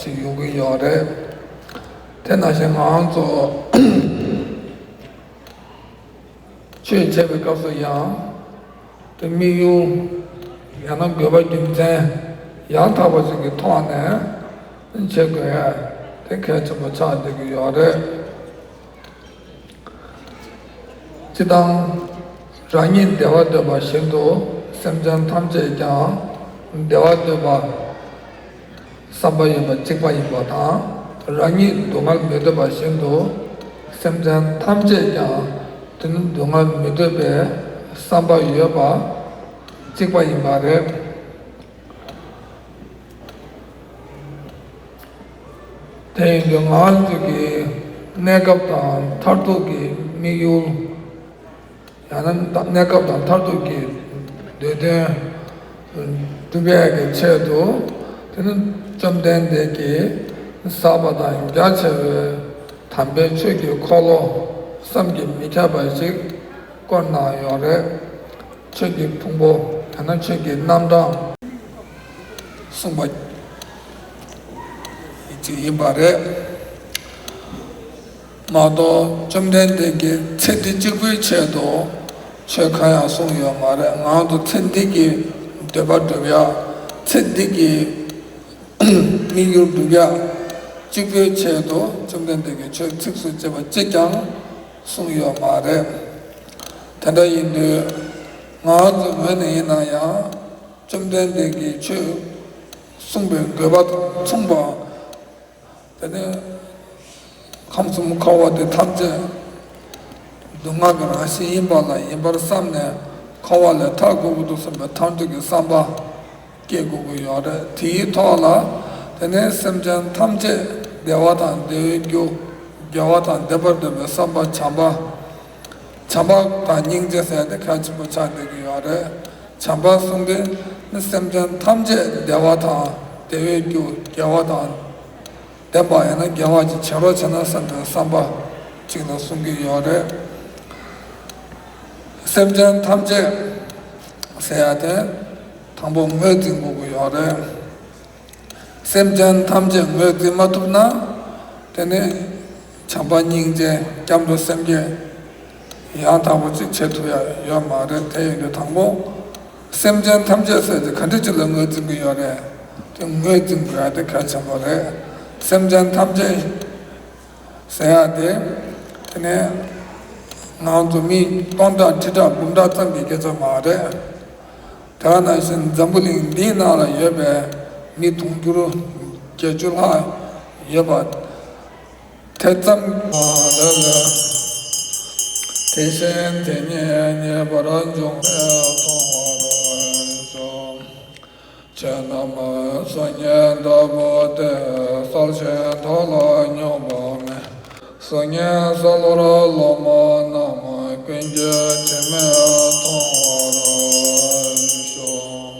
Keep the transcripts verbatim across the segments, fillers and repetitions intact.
ཅིག་ཡོང་གི་ཡོད་རེད། དེ་ནང་བཞིན་ང་ཚོ་ཆོས་བྱེད་པའི་སྐབས་སུ་ཡང་དེ་དམིགས་ཡུལ་ཡང་ན་དགོས་པ་རྒྱུ་མཚན་ཡང་དག་པ་ཞིག་གི་ཐོག་ནས་བྱེད་དགོས་ཡ་དེ་གལ་ཆེན་པོ་ཆགས་བསྡད་ཀྱི་ཡོད་རེད། སྤྱིར་བཏང་རང་ཉིད་བདེ་བ་འདོད་པ་བཞིན་དུ་སེམས་ཅན་ཐམས་ཅད་ཀྱང་བདེ་བ་འདོད་པ་བསམ་པ་ཡོད་པ་གཅིག་པ་ཡིན་པ་དང་། རང་ཉིད་སྡུག་བསྔལ་མི་འདོད་པ་བཞིན་དུ་སེམས་ཅན་ཐམས་ཅད་ཀྱང་དེ་ནི་སྡུག་བསྔལ་མི་འདོད་པའི་བསམ་པ་ཡོད་པ་གཅིག་པ་ཡིན་པ་རེད། དེ་ཡིན་དུས་ང་ཚོ་གི་གནས་སྐབས་དང་མཐར་ཐུག་གི་དམིགས་ཡུལ། ཡང་ན་གནས་སྐབས་དང་མཐར་ཐུག་གི་འདོད་དོན་སྒྲུབ་ཡས་ཀྱི་ཆེད་དུ། དེ་ནི་བཅོམ་ལྡན་འདས་ཀྱིས་ཟབ་པ་དང་རྒྱ་ཆེ་བའི་དམ་པའི་ཆོས་ཀྱི་འཁོར་ལོ་བསམ་གྱིས་མི་ཁྱབ་པ་ཞིག་བསྐོར་གནང་ཡོད་རེད། ཆོས་ཀྱི་ཕུང་པོ་ཡང་ན་ཆོས་ཀྱི་རྣམ་གྲངས་གསུངས་པ་ཅིག་ཡིན་པ་རེད། མ་གཏོགས་བཅོམ་ལྡན་འདས་ཀྱིས་ཚེ་འདི་གཅིག་པུའི་ཆེད་དུ་ཆོས་གང་ཡང་གསུངས་ཡོད་མ་རེད། ང་ཚོ་ཚེ་འདི་གི་འདོད་པ་སྒྲུབ་ཡ། ཚེ་འདི་གི་དམིགས་ཡུལ་སྒྲུབ་ཡ་གཅིག་པུའི་ཆེད་དུ་བཅོམ་ལྡན་འདས་ཀྱིས་ཆོས་ཚིགས་སུ་བཅད་པ་གཅིག་ཀྱང་གསུངས་ཡོད་མ་རེད། དེ་འདྲ་ཡིན་དུས་ང་ཚོའི་ངོས་ནས་ཡིན་ན་ཡང་བཅོམ་ལྡན་འདས་ཀྱིས་ཆོས་གསུངས་པའི་དགོས་པ་དང་མཚུངས་པ། དེ་ནི་ཁམས་གསུམ་འཁོར་བ་འདི་ཐམས་ཅད་སྡུག་བསྔལ་གྱི་རང་བཞིན་ཡིན་པ་ལ་ཡིན་པར་བསམས་ནས་འཁོར་བ་ལས་ཐར་དགོས་ཀྱི་འདུག་བསམ་པའི་ཐར་འདོད་ཀྱི་བསམ་པ་སྐྱེ་དགོས་ཀྱི་ཡོད་རེད། དེའི་ཐོག་ལ་དེ་ནས་སེམས་ཅན་ཐམས་ཅད་བདེ་བ་དང་བདེ་བའི་རྒྱུ། དགེ་བ་དང་བདེ་བར་འདོད་པའི་བསམ་པ་བྱམས་པ། བྱམས་པ་དང་སྙིང་རྗེ་ཟེར་ཏེ་གལ་ཆེན་པོ་ཆགས་བསྡད་ཀྱི་ཡོད་རེད། བྱམས་པ་གསུངས་ཏེ་ནི་སེམས་ཅན་ཐམས་ཅད་བདེ་བ་དང་བདེ་བའི་རྒྱུ། དགེ་བ་དང་ལྡན་པ་ཡང་ན་དགེ་བ་ཅིག་བྱེད་རོགས་བྱེད་ན་བསམ་པའི་བསམ་པ་ཅིག་ལ་གསུང་གི་ཡོད་རེད། སེམས་ཅན་ཐམས་ཅད་ཟེར་ཡ་དེ་དང་པོ་ངོས་འཛིན་དགོས་ཀྱི་ཡོད་རེད། སེམས་ཅན་ཐམས་ཅད་ངོས་འཛིན་མ་ཐུབ་ན། དེ་ནི་བྱམས་པ་སྙིང་རྗེ་སྐྱབས་འགྲོ་སེམས་བསྐྱེད་ཡང་དག་པོ་ཅིག་བྱེད་ཐུབ་ཡ་ཡོད་མ་རེད། དེ་ཡིན་དུས་དང་པོ་སེམས་ཅན་ཐམས་ཅད་ཟེར་དེ་ག་འདྲ་ཅིག་ལ་ངོས་འཛིན་གྱི་ཡོད་རེད། དེ་ངོས་འཛིན་དགོས་ཡ་དེ་གལ་ཆེན་པོ་རེད། སེམས་ཅན་ཐམས་ཅད་ཟེར་ཡ་དེ། དེ་ནས་ང་ཚོ་མི་སྟོང་ཕྲག་ཁྲི་ཕྲག་འབུམ་ཕྲག་ཙམ་གྱི་སྐད་ཆ་མ་རེད། དེ་ནང་བཞིན་འཛམ་བུ་གླིང་འདིའི་ནང་ལ་ཡོད་པའི་མི་དུང་ཕྱུར་བརྒྱད་ཅུ་ལྷག་ཡོད་པ་དེ་ཙམ་ལ། དེ་བཞིན་དེ་ཉིད་ངེས་པར་འབྱུང་བས་མཐོང་བར་ཤོག། ཁྱེད་རྣམས་སྲོག་ཉེན་ལྟ་བུ་སྟེ། གསལ་ཞིང་མཐོ་ལ་སྙོམས་པ་མེད། གཟུགས་བརྙན་གསལ་བོར་རློམ་པ་རྣམས། ཀུན་གྱིས་དྲི་མེད་མཐོང་བར་ཤོག།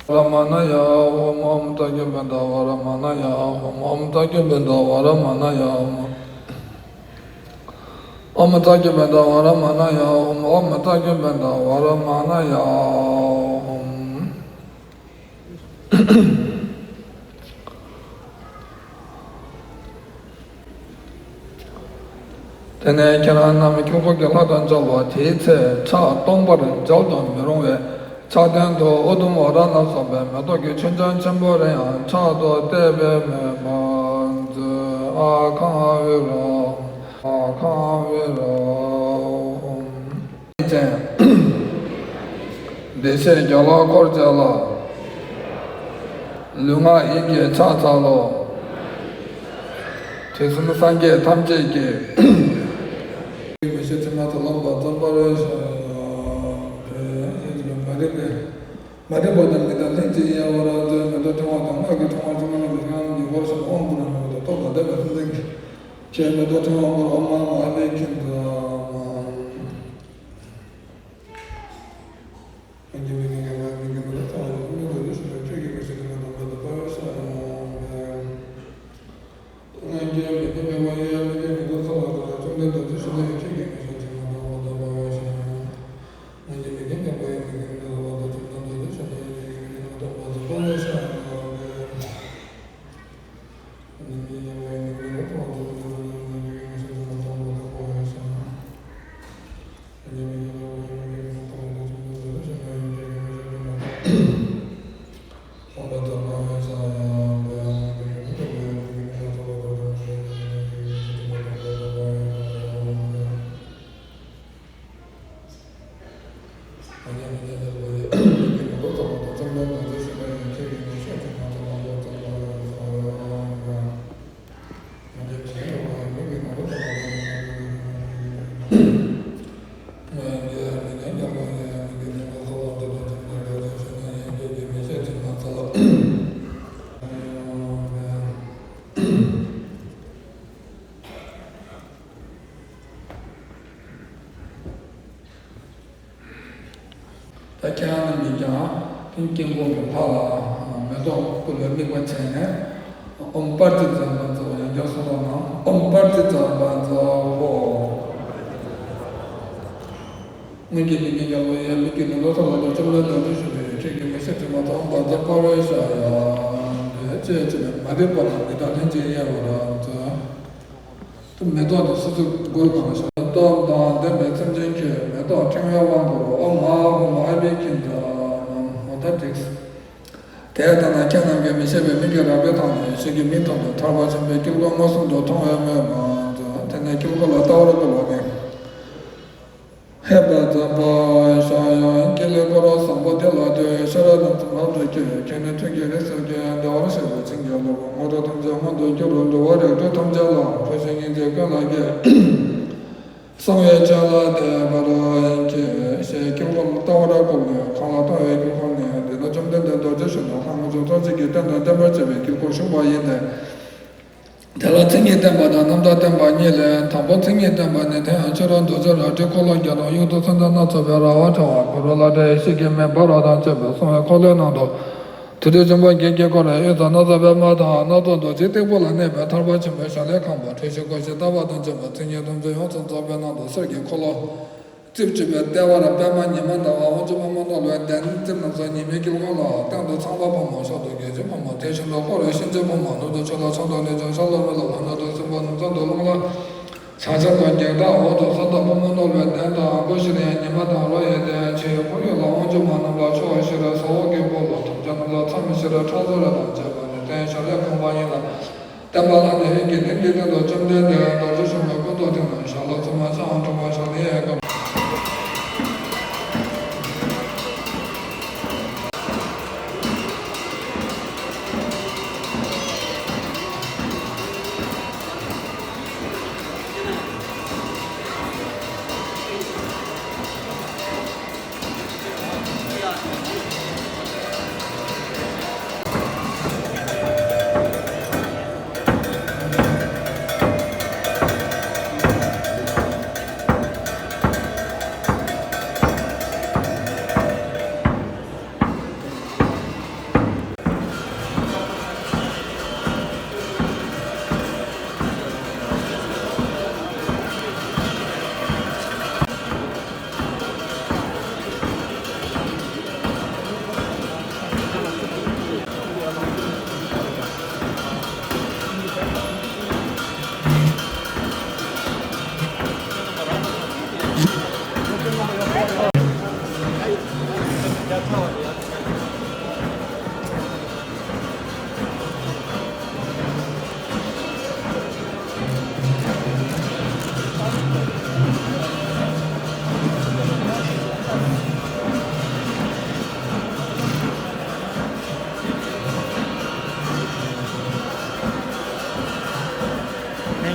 Varamāṇāya hum, om tacchuppada varamāṇāya hum, om tacchuppada varamāṇāya hum, om tacchuppada varamāṇāya hum, om tacchuppada varamāṇāya hum. དེ་ནས་ཁྱེད་རང་རྣམས་དཀྱིལ་འཁོར་གྱི་ལྷ་དང་མཇལ་བ་དེའི་ཚེ་ཕྱག་སྟོང་པར་མཇལ་དུ་མི་རུང་བའི་ཕྱག་རྟེན་དུ་ཨུ་དུམ་ཝ་ར་ལ་སོགས་པའི་མེ་ཏོག་གི་ཆུན་ཆེན་ཆེན་པོ་རེ་ཡང་ཕྱག་ཏུ་གཏད་པའི་མོས་པ་མཛོད། ཨ་ཁཾ་བི་རོ། ཨ་ཁཾ་བི་རོ། ཨོཾ། ཅན། བདེ་གཤེགས་རྒྱ་ལ་འཁོར་བཅས་ལ། ལུས་ངག་ཡིད་ཀྱིས་ཕྱག་འཚལ་ལོ། དུས་གསུམ་སངས་རྒྱས་ཐམས་ཅད་ཀྱིས། མི་ཤེས་དྲི་མ་དང་ལོག་པར་ཙམ་པར་ཤོག། མ་རིག་པ་མི་དང་ལྷན་ཅིག་ཡལ་བར་མཛོད། མེ་ཏོག་ཕྲེང་བ་དང་སྔགས་ཀྱི་ཕྲེང་བ་ཆེན་པོ་རྣམས་ཀྱི་དབང་གིས་འཁོར་ཞིང་དབང་བསྐུར་ནས་མེ་ཏོག་ལ་འདེབས་པའི་སེམས་ཅན་གྱི་ཁྱེད་མེ་ཏོག་ཕྲེང་བ་མར་ཨོཾ་ཨ་ནི་ཁྱེད་དུ། ད་ཁྱེད་རང་རྣམས་ཀྱིས་ཀྱང་དེང་དཀྱིལ་འཁོར་གྱི་ལྷ་ལ་མེ་ཏོག་སྐུ་ལ་དམིགས་པ་བྱས་ནས། ཨོཾ་པྲ་ཏི་ཛཾ་བཛྲ་ཡང་བསྐྱར་གསུང་རོགས་གནང་། ཨོཾ་པྲ་ཏི་ཛཾ་བཛྲ་ཧོ། སྔོན་གྱི་མི་ངན་རྒྱལ་པོ་ཡང་མིག་གི་ནང་དུ་ཐོག་ལ་བཅོམ་ལྡན་འདས་བཞུགས་པའི་ཁྱེད་ཀྱི་མི་ཤེས་དྲི་མ་དང་བཛྲ་པར་ཤ་ཡ་དེ་ཅེས་བྱས་ནས་མ་རིག་པ་དང་མི་དང་ལྷན་ཅིག་ཡལ་བར་མཛོད། མེ་ཏོག་དང་སོ་སོའི་མགོའི་སྒང་ལ་བཞག་སྟོབས་དང་ལྡན་པའི་སེམས་ཅན་ཁྱོད་མེ་ཏོག་ཕྲེང་བའི་དབང་བསྐུར་རོ། ཨོཾ་ཨཱཿཧཱུྃ་ཨ་བྷི་ཀྵིནྡ་ནམ་ཧོ། ད་འགྲིགས། དེ་ལྟ་ན་ཁྱེད་རྣམས་ཀྱིས་མི་ཤེས་པའི་མིག་གི་རང་པའི་ཐོག་ནས་ཡེ་ཤེས་ཀྱི་མིག་ཐོག་ཏུ་ཐར་པ་ཆེན་པོའི་དཀྱིལ་འཁོར་མངོན་སུམ་དུ་མཐོང་བའི་མོས་པ་མཛོད། དེ་ནས་དཀྱིལ་འཁོར་ལ་ལྟ་བར་བསྐུལ་ལོ་ནི། ཧེ་བཛྲ་པར་ཤ་ཡ། དཀྱིལ་འཁོར་བཟང་པོ་དེ་ལ་ལྟོས། ཤེས་རབ་རྣམས་ཚང་བར་གྱུར་ཅིག་ཁྱེད་ནི་ཐུགས་ཀྱི་རིགས་སུ་སྐྱེས། བདེ་བར་གཤེགས་པའི་བྱིན་གྱིས་རློབས། དངོས་གྲུབ་ཐམས་ཅད་མངོན་དུ་གྱུར། འགྲོ་བ་རིགས་དྲུག་ཐམས་ཅད་ལ། འཁོར་ཞིང་སྙིང་རྗེ་ཀུན་ལ་སྐྱེས། གསང་བའི་སྤྱན་ལ་བལྟ་བར་བགྱི། ཞེས་དཀྱིལ་འཁོར་ལ་ལྟ་བར་བསྐུལ་ནས་གང་ལ་ལྟ་བའི་དཀྱིལ་འཁོར་ནི་འདི་ན་བཅོམ་ལྡན་འདས་རྡོ་རྗེ་གཞོན་ནུ་ལྷ་དངོས་གྲུབ་ཐོབ་བྱེད་ཀྱི་རྟེན་དང་བརྟེན་པར་བཅས་པའི་དཀྱིལ་འཁོར་བཞུགས་པ་ཡིན་ཏེ། དེ་ལ་མཚན་ཉིད་བསྟན་པ་དང་རྣམ་ཐར་བསྟན་པ་གཉིས་ལས། དང་པོ་མཚན་ཉིད་བསྟན་པ་ནི། དེ་ཡང་ཕྱི་རོལ་རྡོ་རྗེ་རལ་གྲི་འཁོར་ལོ་བརྒྱ་དང་དབྱུག་ཏོ་སུམ་བརྒྱ་སྣ་ཚོགས་པའི་རལ་པ་ཕྲེང་བ་གུ་རུ་ལྷ་འདྲེ་ཡེ་ཤེས་ཀྱི་མེ་འབར་བ་དང་བཅས་པས་གསང་བའི་འཁོར་ལོའི་ནང་དུ། དུར་ཁྲོད་འབྱུང་པོ་བརྒྱད་ཀྱིས་བསྐོར་བའི་དབུས་སུ་སྣ་ཚོགས་པདྨ་དང་སྣ་ཚོགས་རྡོ་རྗེའི་སྟེགས་བུ་ལ་གནས་པའི་ཐར་པ་ཆེན་པོའི་བྱ་ལས་ཁེངས་པ་འཁྲུལ་ཞིག་གོ་ཞིག་ལྟ་བ་དང་བཅས་པ་མཚན་ཉིད་ཐམས་ཅད་ཡོངས་སུ་རྫོགས་པའི་ནང་དུ་གསེར་གྱི་འཁོར་ལོ་རྩིབས་བཅུ་པའི་ལྟེ་བར་པདྨ་ཉི་མ་ཟླ་བ་དབང་ཕྱུག་ཕོ་མོ་རྣམས་ལ་གདན་རྩིབས་རྣམས་སུ་ཉི་མའི་དཀྱིལ་འཁོར་ལ་སྟེང་དུ་ཚངས་པ་ཕོ་མོ། ཕྱོགས་དུ་རྒྱལ་བྱེད་ཕོ་མོ། དེ་བཞིན་དུ་འཁོར་བའི་གཤིན་རྗེ་ཕོ་མོ། ནུབ་ཏུ་ཆུ་ལྷ། བྱང་དུ་གནས་ཆེན་ཤ་ལ་རི་ལ། བར་སྣང་དུ་སྲིན་པོ། ནུབ་མཚམ་དུ་རླུང་ལྷ། བྱང་ཤར་དུ་བགེགས་དང་འོག་ཏུ་ས་བདག་ཕོ་མོ་རྣམས་ལ་གདན་དང་སྒོ་བཞིར་ཡང་ཉི་མ་དང་རོ་ཡི་གདན། ཕྱི་ཁོར་ཡུག་ལ་དབང་ཕྱུག་མ་རྣམས་ལ་ཕྱོགས་བཞིར་ཟ་འོག་གི་སྤོ་ལོ། ཐམས་ཅད་རྣམས་ལ་མཚམས་བཞིར་ཁྲག་མཚོ་རི་དང་བཅས་པ་ནི་རྟེན་བྱ་ལས་ཁེངས་པ་ཡིན་ལ། བསྟན་པ་ལྷ་ནི་ཡིད་ཀྱི་གདན་གྱི་སྟེང་དུ་བཅོམ་ལྡན་འདས་རྡོ་རྗེ་གཞོན་ནུ་སྐུ་མདོག་མཐིང་ནག་ཞལ་ལ་མཚོན་པ་ཕྱག་དྲུག་པ་ཕྱག་ནི་ཡལ་ག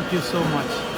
Thank you so much.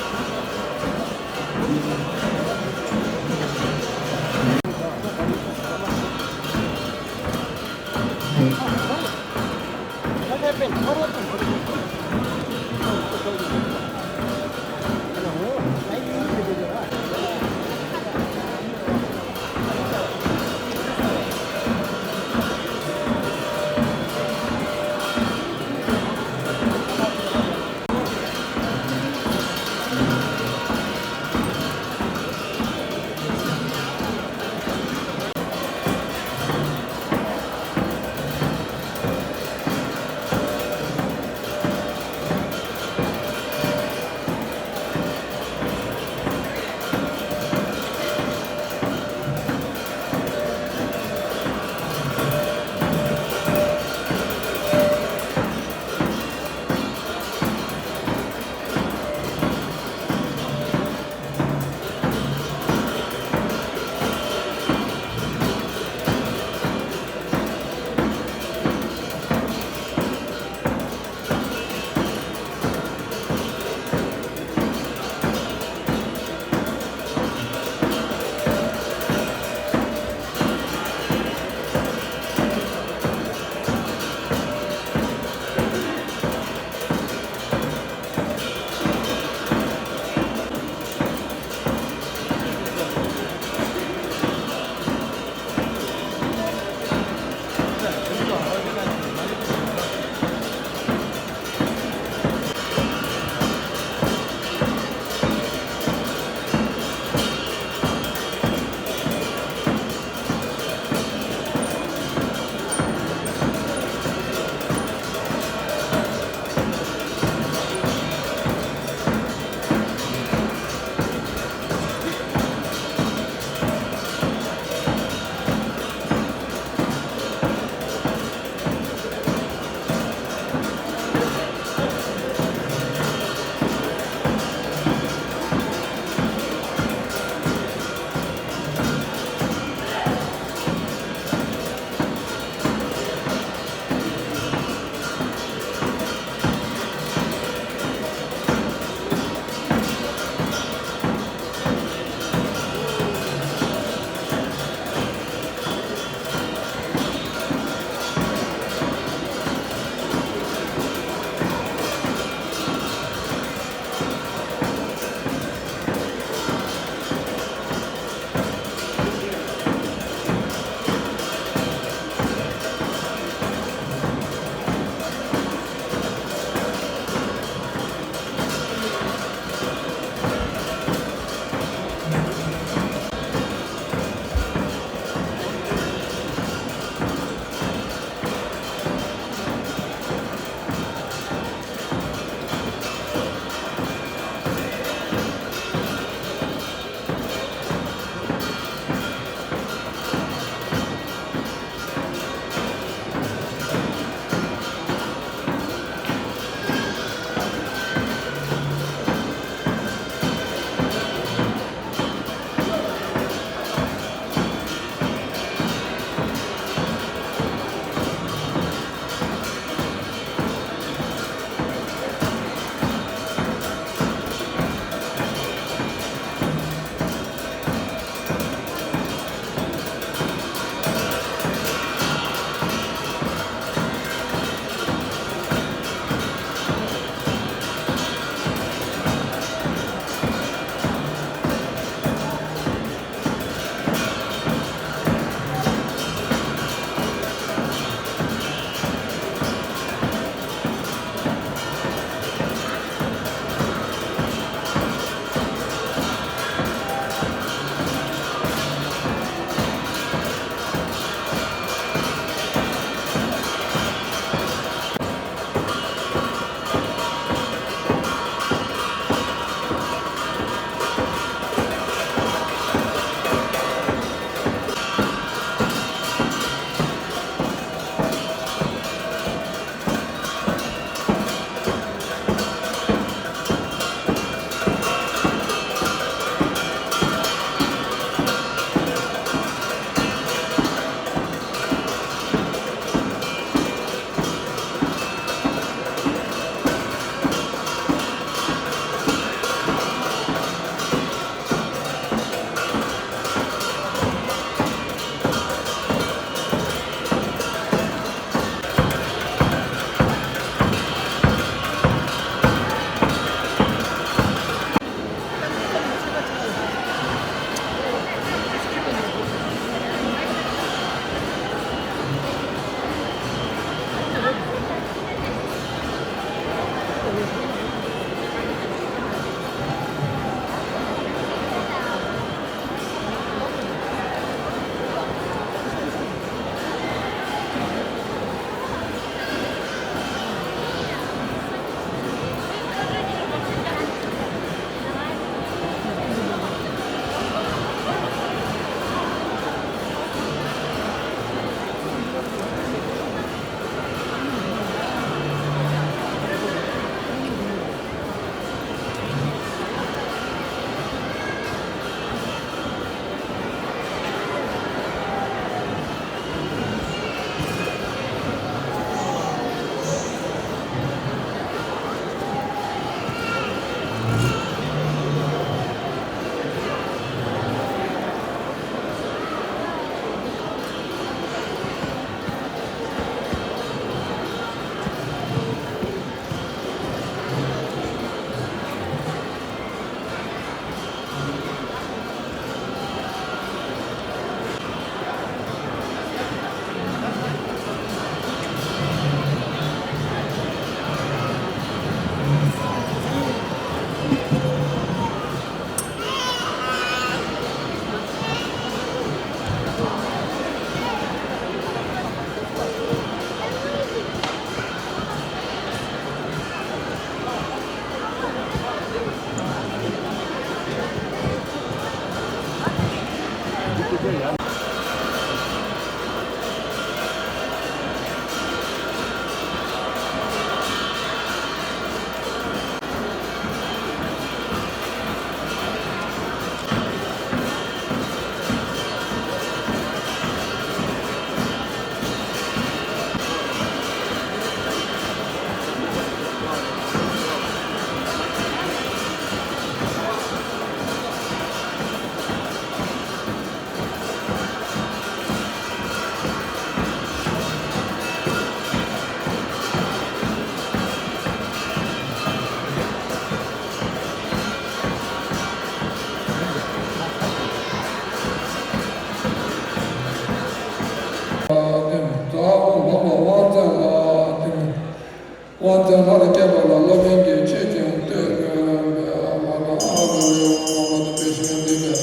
དབང་བཙན་ལྷར་བསྐྱེད་པ་ལ་སློབ་དཔོན་གྱིས་ཆོས་ཀྱང་བསྟན་དགོས་པས། ཨ་མ་ཏ་ཨ་ར་ལས་འོངས་པ་དང་དཔེ་བཞིན་འདི་ལས།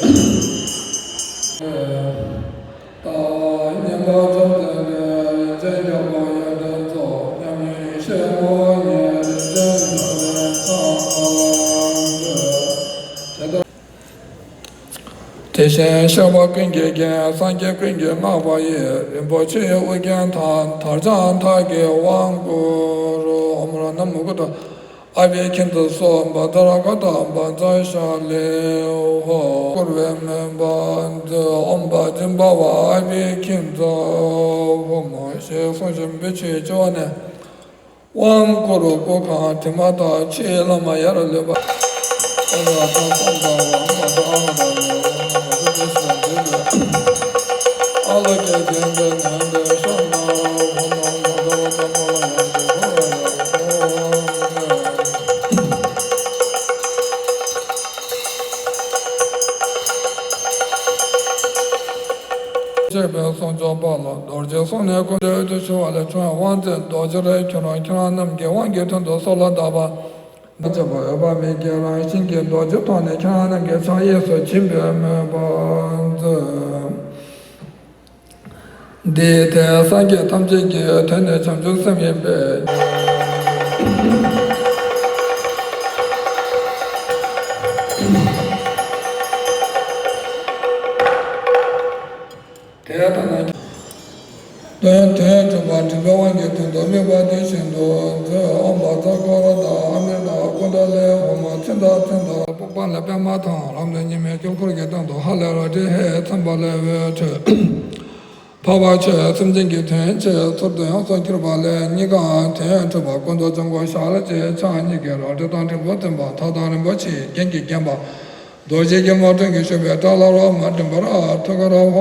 ད་ཉན་པ་བཅོམ་ལྡན་འདས་རིན་ཆེན་མགྱོགས་པ་ཡོན་ཏན་མཚོ། མཉམ་ཉིད་ཡེ་ཤེས་ངོ་བོ་ཉིད་རིན་ཆེན་ཡོན་ཏན་ཚང་བ། དེ་ལྟར། དེ་བཞིན་གཤེགས་པ་ཀུན་གྱི་རྒྱན། སངས་རྒྱས་ཀུན་གྱིས་བསྔགས་པ་ཡི། རིན་པོ་ཆེའི་དབུ་རྒྱན་དང་། དར་དཔྱངས་མཐའ་གི་དབང་བསྐུར་རོ། ཨོཾ་རཏྣ་མུ་ཀུ་ཏ་ཨ་བྷི་ཥིནྡ་སྭཱ་ཧཱ། བཛྲ་ཀ་ཏ་བཛྲ་ཤ་ལེ་ཧོ། བསྐུར་བའི་མོས་པ་མཛོད། ཨོཾ་བཛྲ་བྷཱ་བ་ཨ་བྷི་ཥིནྡ་ཧཱུྃ་ཞེས་གསུངས་ཤིང་བི་ཕྱི་ཡི་ལྕི་བ་ནས། དབང་བསྐུར་རོ། སྐུ་གང་དྲི་མ་དག་ཕྱིའི་ལམ་ཡར་ལུས་པ། ཨ་ལ་ཏ་སམ་བྷ་ཝ་མ་ཏ་ཨ་ཧ་ཏ་ལོ་མ་ཏ་དེ་ཤ་འདི་ལ། ཨ་ལོ་ཀེ་གན་དེ་ནན་དེ་ཤ་ན་ཧོ་མ་མ་ཏ་བ་ཏ་མ་ལ་ཡང་དེ་ཧོ་ར་ཡ་ཧོ། ཅེས་པའི་གསུང་བྱོན་པ་ལ་རྡོ་རྗེ་གསུང་ནས་ཀུན་ཏུ་འོད་དུ་ཞུ་བ་ལས་བྱུང་བའི་དབང་བཙན་རྡོ་རྗེ་རིགས་ཁྱོད་རང་ཁྱེད་རང་རྣམས་ཀྱི་དབང་གི་དོན་དུ་གསོལ་བ་གདབ་པ། མ་བཅོས་པ་འོད་དཔག་མེད་ཀྱི་རང་བཞིན་གྱི་རྡོ་རྗེ་ཐོགས་ནས་ཁྱེད་རང་རྣམས་ཀྱི་ཕྱག་གཡས་སུ་བྱིན་པའི་མོས་པ་མཛོད། འདི་ཡི་མཐའི་སངས་རྒྱས་ཐམས་ཅད་ཀྱི་དོན་ནི་བྱང་ཆུབ་སེམས་ཡིན་པས། དེ་ལྟ་ན། དོན་དོན་གྲུབ་པ་འབྲིང་པོའི་དབང་གི་དོན་དུ་དམིགས་པ་དེ་བཞིན་དུ་མཛོད། ཨོཾ་བཛྲ་ཀ་ར་ཏ་ཨ་མྲྀ་ཏ་ཀུན་ཌ་ལི་ཧཱུྃ། ཚེ་མདའ་ཚེ་མདའ་པུས་པ་ལས་པདྨ་དང་། ལྷམ་ལས་ཉི་མའི་དཀྱིལ་འཁོར་གྱི་སྟེང་དུ་ཧ་ལས་རལ་གྲི་ཧེ། ཚེམས་པ་ལས་འོད་འཕྲོས། འཕགས་པ་ཆོས་སེམས་ཅན་གྱི་དོན་བྱེད་ཚུལ་དུ་ཡོངས་སུ་གྱུར་པ་ལས། གཉིས་ཀའང་དོན་གྲུབ་པ་ཀུན་ཏུ་བྱུང་ངོ་། ཞལ་གཅིག་ཕྱག་གཉིས་ཀྱིས་རལ་གྲི་དང་དྲིལ་བུ་འཛིན་པ། ཐོད་དང་རིན་པོ་ཆེའི་རྒྱན་གྱིས་བརྒྱན་པ། རྡོ་རྗེ་སྐྱིལ་མོ་ཀྲུང་གིས་བཞུགས་པའི་ཏྲ་ལ་རོ་མ་མགྲིན་པར་ཐུགས་ཀར་ཧཱུྃ་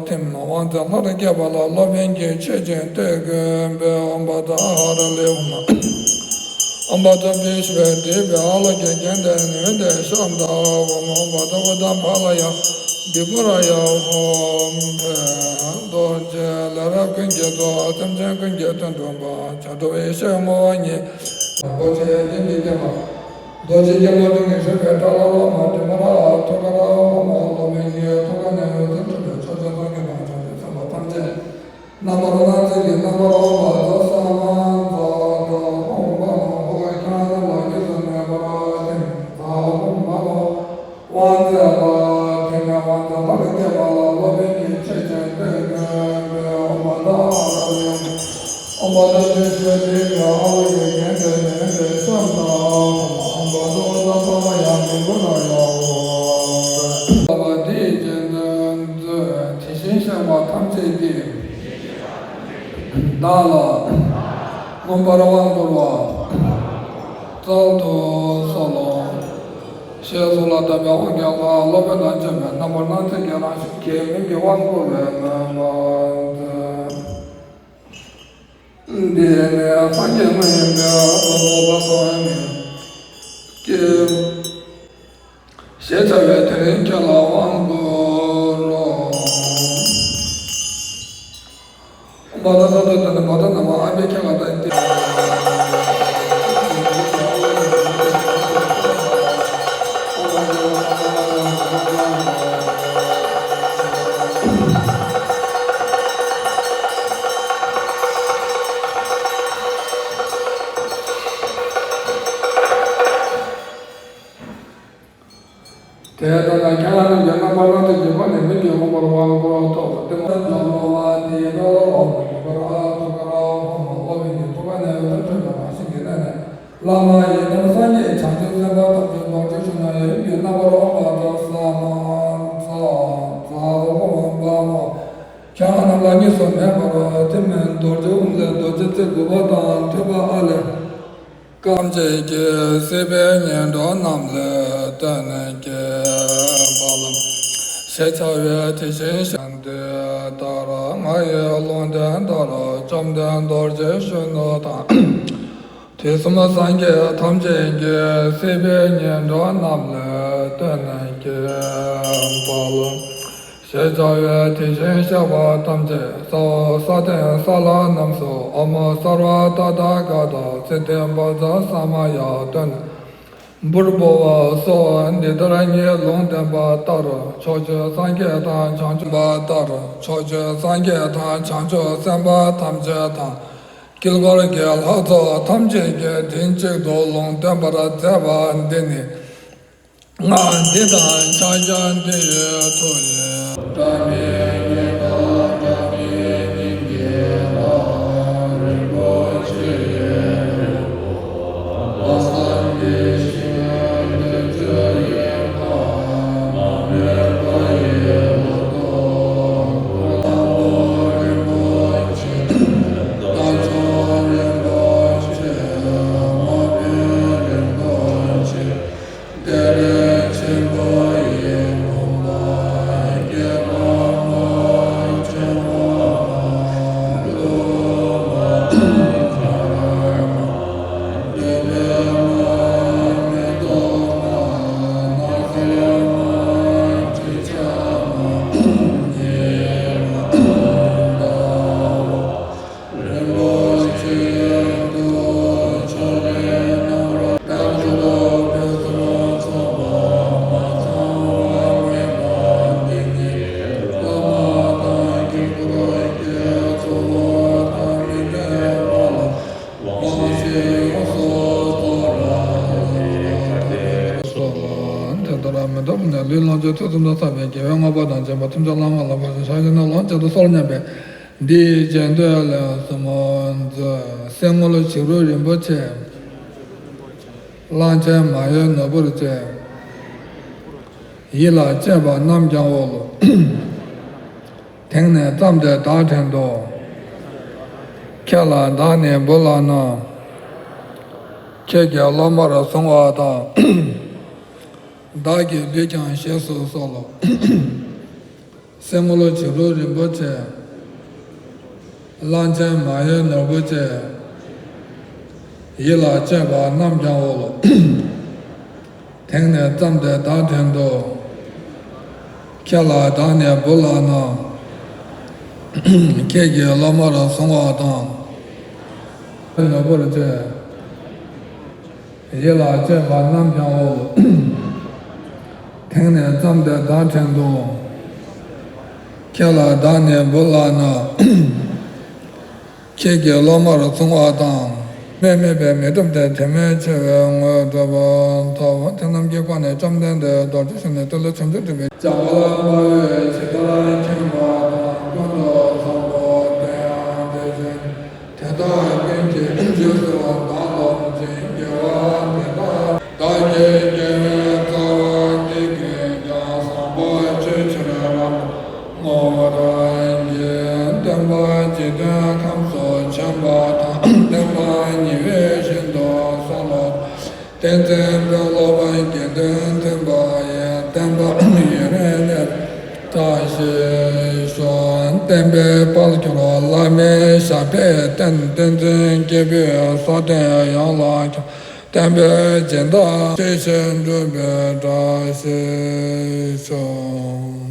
ཐིམ། དབང་བཙན་ལྷར་བསྐྱེད་པ་ལ་སློབ་དཔོན་གྱིས་ཆོས་ཀྱང་བསྟན་དགོས་པས། ཨོཾ་བཛྲ་ཨ་ཧ་ར་ལས་འོངས་པ། ཨོཾ་བཛྲ་བི་ཤྭ་ཝ་ཏེ་བྷྱཿ་ཨ་ལོ་ཀེ་གན་དེ་ནན་དེ་ཤ་ན་ཧོ་མ། ཨོཾ་བཛྲ་བུདྡྷ་ཕ་ལ་ཡ་ཏྲི་པུ་ར་ཡ་ཧོ་ཧྥེ། རྡོ་རྗེ་ལས་རབ་ཀུན་གྱི་གཙོ། སེམས་ཅན་ཀུན་གྱི་དོན་སྒྲུབ་པ། བྱང་ཆུབ་ཡེ་ཤེས་ངོ་བོ་ཉིད། རིན་པོ་ཆེའི་རྒྱན་གྱིས་བརྒྱན་པ། རྡོ་རྗེ་སྐྱིལ་མོ་ཀྲུང་གིས་བཞུགས་པའི་ཏྲ་ལ་རོ་མ་མགྲིན་པར་ཐུགས་ཀར་ཧཱུྃ། སློབ་དཔོན་གྱི་ཐུགས་ཀ་ནས་འོད་ཟེར་འཕྲོས་པས་ཕྱོགས་བཅུ་སངས་རྒྱས་དང་བྱང་ཆུབ་སེམས་དཔའ་ཐམས་ཅད་རྣམ་པར་སྣང་མཛད་ཀྱི་རྣམ་པར་དབང་པོ་ཛཿསམ་ཛཿཛཿཧཱུྃ་བྷ་མ་ཧོ། ཁྱེད་རྣམས་ལ་གཉིས་སུ་མེད་པར་ཐིམ་ཛཿཧཱུྃ་བྷ་མ་ཧོ། དབང་བཙན་ལ་ཐིམ་ནས་དབང་བཙན་ལྷར་བསྐྱེད་པ་ལ་སློབ་དཔོན་གྱིས་ཆོས་ཀྱང་བསྟན་དགོས་པས། ཨོཾ་བཛྲ་ཨ་ཧ་ར་ལས་འོངས་པ། ཨོཾ་བཛྲ་བི་ཤྭ་ཝ་ཏེ་བྷྱཿ་ཨ་ལོ་ཀེ་གན་དེ་ནན་དེ་ཤ་ན་ཧོ་མ། ཨོཾ་བཛྲ་བུདྡྷ་ཕ་ལ་ཡ་ཏྲི་པུ་ར་ཡ་ཧོ། བ་དེའི་རྒྱན་དུ་མཛོད། དེ་བཞིན་གཤེགས་པ་ཐམས་ཅད་ཀྱིས། བདག་ལ་མངོན་པར་དབང་བསྐུར་བ་སྩལ་དུ་གསོལ་ལོ། ཞེས་གསོལ་བ་བཏབ་པའི་དབང་གི་ལྷ་སློབ་དཔོན་དང་བཅས་པས་རྣམ་པར་སྣང་མཛད་ཀྱི་རང་བཞིན་གྱི་མིང་གི་དབང་བསྐུར་བའི་མོས་པ་མཛོད། འདི་ནི་སངས་རྒྱས་མ་ཡིན་པའི་ལྷ་སློབ་པ་ཐོབ་པའི་མིང་སྐྱེས། ཞེས་བྱ་བས་དེ་རིང་ཁྱེད་ལ་དབང་བསྐུར་རོ། བ་དཱ་ས་ཏྭ་དེ་ནི་བ་དཱ་ན་མ་ཨ་བྷི་ཥིག་ག་ཏ་སྟེ། དེ་ལྟར་ན་ཁྱེད་རང་རྣམས་ཀྱི་རྣམ་པར་སྣང་མཛད་ཀྱི་སྒོ་ནས་མིང་གི་དབང་པོར་དབང་བསྐུར་བ་ཐོབ་པ་སྟེ། མ་ལ་ཇོ་མོ་བ་དེའི་ཏྲ་ལ་རོ་མ་མགྲིན་པར་ཐུགས་ཀར་ཧཱུྃ་བྷ་མ་ཧོ། སློབ་དཔོན་གྱི་ཐུགས་ཀ་ནས་འོད་ཟེར་འཕྲོས་པའི་རང་བཞིན་གྱི་གནས་ནས། བླ་མ་ཡི་དམ་སངས་རྒྱས་བྱང་ཆུབ་སེམས་དཔའ་ཐམས་ཅད་རྡོ་རྗེ་གཞོན་ནུ་ཡབ་ཡུམ་གྱི་རྣམ་པར་དབང་པོ་ཛཿསམ་ཛཿཛཿཧཱུྃ་བྷ་མ་ཧོ། ཁྱེད་རྣམས་ལ་གཉིས་སུ་མེད་པར་ཐིམ། རྡོ་རྗེ་དབུ་མཛད་རྡོ་རྗེ་རྩེ་དགུ་པ་དང་ཐོད་པ་ཨ་ལས། ཐམས་ཅད་ཀྱི་སྲིད་པའི་ངན་འགྲོ་རྣམས་ལས་བཏོན་གྱུར་པ་ལ། ཞེས་བྱ་བའི་དེ་བཞིན་གཤེགས་པ་འདི་ལྟར། ང་ཡི་ལུང་བསྟན་ལྟར་བཅོམ་ལྡན་རྡོ་རྗེ་གཞོན་ནུ་དང་། དུས་གསུམ་སངས་རྒྱས་ཐམས་ཅད་ཀྱི་སྲིད་པའི་ངན་འགྲོ་རྣམས་ལས་བཏོན་གྱུར་པ་ལ། ཞེས་བྱ་བའི་དེ་བཞིན་གཤེགས་པ་ཐམས་ཅད་ས་འོག་ས་སྟེང་ས་བླ་རྣམས་སུ་འོག་མིན་སརྦ་ཏ་ཐཱ་ག་ཏ་ཚེ་བརྟན་བཛྲ་ས་མ་ཡ་སྟོན། འབུར་འབུར་བ་སོགས་འདི་ལྟར་ངས་ལུང་བསྟན་པ་ལྟར་ཕྱོགས་བཅུའི་སངས་རྒྱས་དང་བྱང་ཆུབ་པ་ལྟར་ཕྱོགས་བཅུའི་སངས་རྒྱས་དང་བྱང་ཆུབ་སེམས་དཔའ་ཐམས་ཅད་དང་། དཀྱིལ་འཁོར་གྱི་ལྷ་ཚོགས་ཐམས་ཅད་ཀྱིས་མགྲིན་གཅིག་ཏུ་ལུང་སྟོན་པར་མཛད་པ་འདི་ནི། སྔགས་འདི་དང་ཕྱག་རྒྱ་འདི་ཡི་མཐུ་ཡིས། དེ་ལྟར་མི་རྟག་པ་ནས་ལུས་ལོངས་སྤྱོད་ཐོས་བསམ་དང་བསགས་པའི་དགེ་བའི་བསྔོ་བ་དང་བྱམས་པ་ཐམས་ཅད་བླ་མ་ལ་ཕར་ཕྱིན་ཕྱག་བྱས་ན་ལོངས་སྤྱོད་དུ་གསོལ་སྙམ་པས། འདིའི་རྗེས་ཟློས་ལན་གསུམ་མཛོད། གསེར་དངུལ་བྱུ་རུ་རིན་པོ་ཆེ། གླང་ཆེན་མ་ཡོས་ནོར་བུར་བཅས། ཡིད་ལ་བཅས་པ་རྣམས་ཀྱང་འོ་ལོ། དེང་ནས་བརྩམས་ཏེ་བདག་བྲན་དུ། ཁྱེད་ལ་བདག་ནི་འབུལ་ལགས་ན། ཁྱེད་ཀྱི་སློབ་མར་བཟུང་བ་དང་། བདག་གི་ལུས་ཀྱང་བཞེས་སུ་གསོལ་ལོ། གསེར་དངུལ་བྱུ་རུ་རིན་པོ་ཆེ། གླང་ཆེན་མ་ཡོས་ནོར་བུ་བཅས། ཡིད་ལ་བཅས་པ་རྣམས་ཀྱང་འོ་ལོ། དེང་ནས་བརྩམས་ཏེ་བདག་བྲན་དུ། ཁྱེད་ལ་བདག་ནི་འབུལ་ལགས་ན། ཁྱེད་ཀྱི་སློབ་མར་བཟུང་བ་དང་། ནོར་བུར་བཅས། ཡིད་ལ་བཅས་པ་རྣམས་ཀྱང་འོ། དེང་ནས་བརྩམས་ཏེ་བདག་བྲན་དུ། ཁྱེད་ལ་བདག་ནི་འབུལ་ལགས་ན། ཁྱེད་ཀྱི་སློབ་མར་བཟུང་བ་དང་། དམིགས་མེད་པའི་མི་འགྲུབ་སྟེ། དྲི་མེད་ཆེ་བའི་དངོས་གྲུབ་ཐོབ། དེ་རྣམས་ཀྱི་སྒོ་ནས་བཅོམ་ལྡན་འདས་རྡོ་རྗེ་གཞོན་ནུའི་ཏི་ལོ་བྱང་ཆུབ་སྒྲུབ་པའི། འཇམ་དཔལ་དཔའ་བོས་ཇི་ལྟར་མཁྱེན་པ་དང་། ཀུན་ཏུ་བཟང་པོ་དེ་ཡང་དེ་བཞིན། དེ་དག་ཀུན་གྱི་རྗེས་སུ་བདག་སློབ་ཅིང་། དགེ་བ་འདི་དག་བདག་གི་དགེ་བའི་རྩ་བ་འདི་ཀུན་ཀྱང་། བཟང་པོ་སྤྱོད་ཕྱིར་རབ་ཏུ་བསྔོ་བར་བགྱི། སྟོན་པ་འཇིག་རྟེན་ཁམས་སུ་བྱོན་པ་དང་། བསྟན་པ་ཉི་འོད་བཞིན་དུ་གསལ་ལོ། བསྟན་འཛིན་དཔོན་སློབ་དགེ་འདུན་མཐུན་པ་ཡི། བསྟན་པ་ཡུན་རིང་གནས་པའི་བཀྲ་ཤིས་ཤོག། བསྟན་པའི་དཔལ་གྱུར་བླ་མའི་ཞབས་པད་བརྟན། བསྟན་འཛིན་སྐྱེས་བུའི་བསོད་བདེ་ཡོངས་ལ་ཁྱབ། བསྟན་པའི་སྦྱིན་བདག་ཤེས་བཞིན་འགྲུབ་པའི་བཀྲ་ཤིས་ཤོག།